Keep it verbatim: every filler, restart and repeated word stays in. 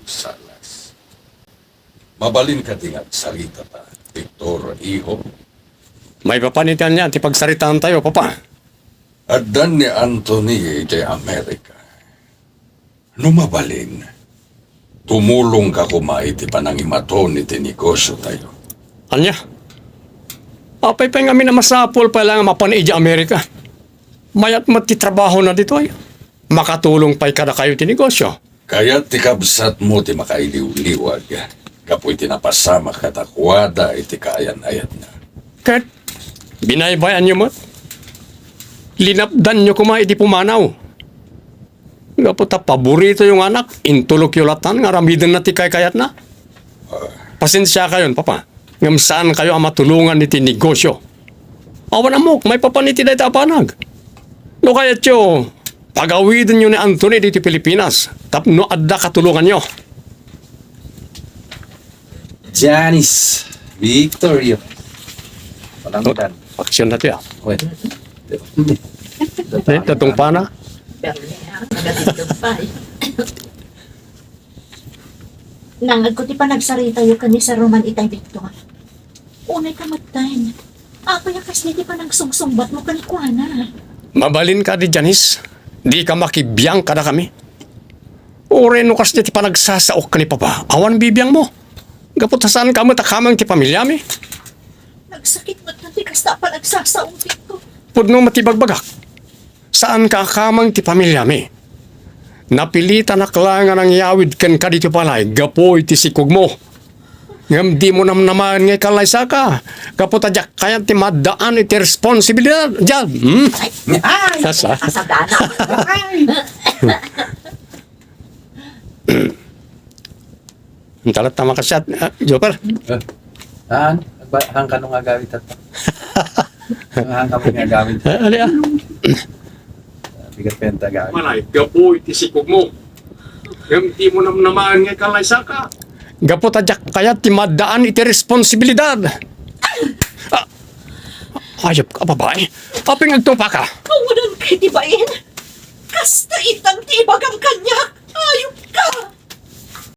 Salas. Mabalin kadi nga agsaritata, Victor, iho? Maipapan iti ania ti pagsaritaantayo, Papa? Addan ni Anthony iti Amerika. No mabalin, tumulongka koma iti panangimaton iti negosiotayo. Ania? Apay pay ngamin a masapul pay laeng a mapan idiay Amerika? Mayat met ti trabahona ditoy. Makatulong pay kadakayo ti negosio. Kayat ti kabsatmo ti makailiwliwag gapu iti napasamak kadakuada iti kaayan-ayatna. Ket binaybay-anyo met. Linapdanyo koma iti pumanaw. Gapu ta paboritoyo nga anak, intulokyo latan nga aramidenna ti kaykayatna. Pasensiakayon, Papa, ngem saankayo a matulongan iti negosio. Awan ammok, maipapan iti dayta a banag. No kayatyo, pagawidenyo ni Anthony ditoy Pilipinas tapno adda katulonganyo. Janice, Victorio. Palamdan. Action na tiya. Wait. Eh, tatong pana? Pero niya, nagatitog pa eh. Nangagko ti panagsaritayo ken ni Sir Roman itay Victor. Unay ka met ten. Apay a kasdi ti panagsungsungbatmo kenkuana? Mabalin kadi, Janice. Dika makibiang kadakami. Uray no kasdi ti panagsasaok ken ni Papa, awan bibiangmo. Gapu ta saanka met a kameng ti pamiliami. Nagsakit met ti kasta a panagsasaok, Victor. Pudno met ti bagbagak. Saanka a kameng ti pamiliami. Napilitanak laeng a nangyawid kenka ditoy balay gapu iti sikogmo. Ngem dimo namnamaen nga ikalaysaka gapu ta diak kayat ti maddaan iti responsibilidad. Diyan, hmm? Ay, ay, Sasa? Kasagana. Ay. Ang talat tama ka siya, ah, Joker. Eh, saan? Ba, hangka nung agawid tatta? Hangka mo nga agawid. Ah, ali, ah. Bigat pa yung taga. Malay, gapu iti sikog mo. Ngem di mo namnamaan nga ikalaysaka. Gapu ta diak kayat ti maddaan iti responsibilidad. Ah, ayop ka, babae. Aping agtungpa ka. Awanan kay ti bain. Kasta itan ti ibagam kaniak. Ayop ka.